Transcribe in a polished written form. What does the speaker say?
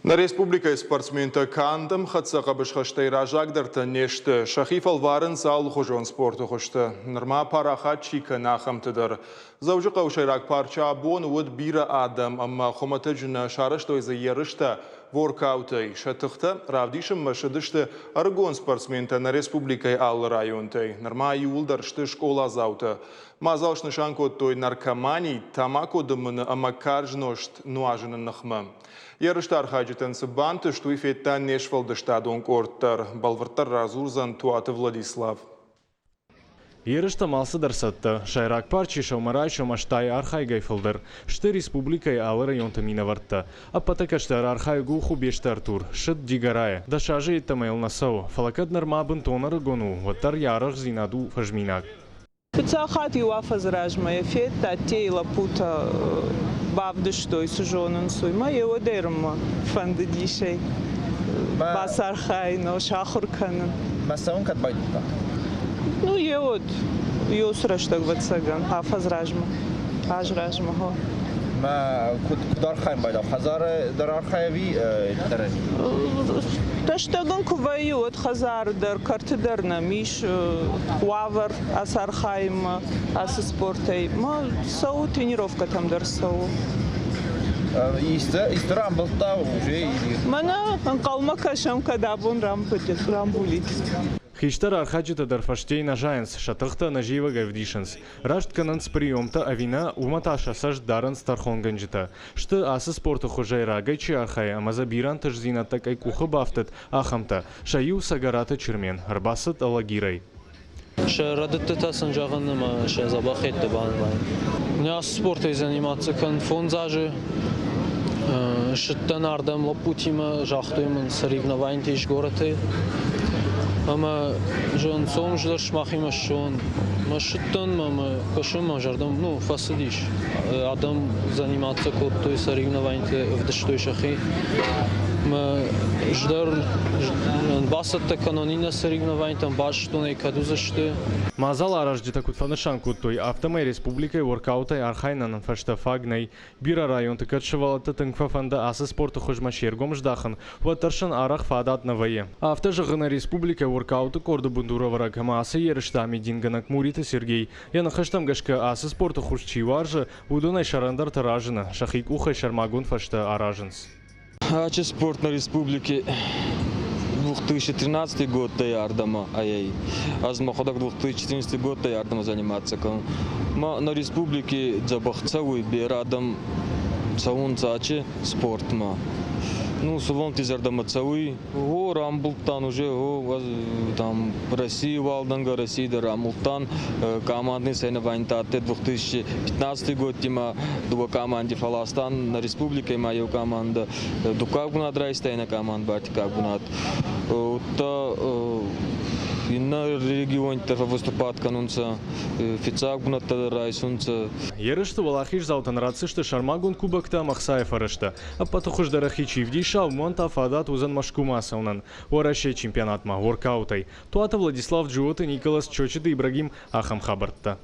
Нӕ республикӕйы спортсментӕ канд ӕмхӕццӕ хъӕбысхӕстӕй раззагдӕртӕ не сты, сӕхи фӕлварынц алыхуызон спорты хуызты, нырма парахат чи кӕны, ахӕмты дӕр. Дзӕуджыхъӕуы сӕйраг парчы абон уыд бирӕ адӕм ӕмӕ хуымӕтӕджы нӕ сарӕзтой дзы ерыстӕ воркаутӕй. Сӕ тыхтӕ равдисынмӕ ссыдысты ӕрыгон спортсментӕ нӕ республикӕйы алы районтӕй. Нырма иууылдӕр сты скъоладзаутӕ. Мадзал снысан кодтой наркомани, тамако дымыны ӕмӕ карз нозт нуазыны ныхмӕ. Ерысты архайджытӕн цы бантыст, уый федта не сфӕлдыстадон къорд дӕр. Бӕлвырддӕр радзурдзӕн Туаты Владислав. Ерыстӕм алцыдӕр цӕттӕ. Сӕйраг парчы сӕумӕрайсом 80 архайгӕй фылдӕр сты республикӕйы алы районты минӕвӕрттӕ. Ӕппӕты кӕстӕр архайӕг у Хубесты Артур, ссыд Дигорайӕ. 10 азы йеддӕмӕ йыл нӕ цӕуы, фӕлӕ кӕд нырма бынтон ӕрыгон у, уӕддӕр йӕ арӕхстдзинад у фӕзминаг. Фыццаг хатт иу афӕдзы размӕ йӕ федта, Тейы лӕппутӕ бавдыстой, цы зонынц, уый. Мӕ йӕ уӕдӕй рынмӕ фӕндыдис ӕй бацархайын, сахуыр кӕнын. Мӕ цӕуын кӕд байдыдта? Ну, йе уӕд, уыцы рӕстӕг, ӕвӕццӕгӕн, афӕдз размӕ, аз размӕ, хо. Мӕ куыд, куыд архайын байдав? Хӕдзары дӕр архайы ӕви дӕр? Рӕстӕг ын куы вӕййы, уӕд хӕдзары дӕр, кӕрты дӕр нӕм ис уавӕр ацархайынмӕ ацы спортӕй. Ма цӕуы тренировкӕтӕм дӕр цӕуы. Исты, исты рамбылдта уже или? Мӕнӕ ӕнхъӕлмӕ кӕсӕм, кӕд абон рамбулид. Хистӕр архайджытӕ дӕр фӕстейы нӕ зайынц, сӕ тыхтӕ ӕнӕзивӕг ӕвдисынц. Раст кӕнынц приемтӕ ӕви нӕ, уымӕ та сӕ цӕст дарынц тӕрхонгӕнджытӕ. Сты, ацы спорты хуызӕй рагӕй чи архайы ӕмӕ дзы бирӕ ӕнтыстдзинӕдтӕ кӕй къухы бафтыд, ахӕмтӕ. Сӕ иу Цӕгӕраты Чермен ӕрбацыд Алагирӕй. Сӕ рӕдыдтытӕ сын зӕгъын ӕмӕ сӕ дзӕбӕх хӕйтты банымайын. Нӕ спортӕй заниматься кӕн фондз азы. Ссыдтӕн ардӕм лӕппутимӕ, загътой мын, соревнованийтӕ ис горӕты. Ӕмӕ зӕгъын, цом ӕз дӕр сымахимӕ ссӕуон. Мӕ ссыдтӕн ӕмӕ кӕсын мӕ зӕрдӕм, ну, фӕцыдис. Адӕм заниматься кодтой, соревнованиты ӕвдыстой сӕхи. Мӕ ӕз дӕр бацӕттӕ кӕнон иннӕ соревнованийтӕм, базыдтон ӕй, кӕд уыдзысты. Мадзал аразджытӕ куыд фӕнысан кодтой, афтӕмӕй республикӕйы воркаутӕй архайынӕн фӕстӕ фаг нӕй. Бирӕ районты кӕд сывӕллӕтты тынг фӕфӕнды ацы спорты хуызмӕ се ргом здахын, уӕддӕр сын арӕх фадат нӕ вӕййы. Афтӕ зӕгъы нӕ республикӕйы воркауты къорды бындурӕвӕрӕг ӕмӕ ацы ерысты амидингӕнӕг Муриты Сергей. Йӕ ныхӕстӕм гӕсгӕ, ацы спорты хуыз чи уарзы, уыдонӕй сӕрӕндӕртӕ разыны, сӕхи къухӕй сӕрмагонд фӕзтӕ аразынц. Ачы спорт на республике 2013 годтӕй ардӕмӕ ӕй. Ӕз мӕхуӕдӕг 2014 годтӕй ардӕмӕ заниматься кӕнун. Ма на республике дзӕбӕх цӕуй, берӕ адӕм цӕунцӕ ачи спортмӕ. Ну, сувӕллӕнтти зӕрдӕмӕ цӕуй. О, рамбулдтан уже, о, там России уалдӕнгӕ России дӕр рамулдтан. Командный соревнованийтӕ адтӕй 2015 годтимӕ дууӕ команди фӕластан нӕ республикӕй ма еу командӕ дуккаг бунат райста, иннӕ команд ба ӕртиккаг бунат. Удта иннӕ регионтӕ фӕввыступат кӕнунцӕ, фиццаг бунӕттӕ дӕр райсунцӕ. Ерысты уӕлахиздзаутӕн ратдзысты сӕрмагонд кубоктӕ ӕмӕ ӕхцайы фӕрӕзтӕ. Ӕппӕты хуыздӕр ӕхи чи вдиса, уымӕн та фадат уыдзӕн Мӕскуымӕ ацӕуынӕн Уӕрӕсейы чемпионатмӕ воркаутӕй. Туаты Владислав, Джиоты Николас, Чочиты Ибрагим, ахӕм хабӕрттӕ.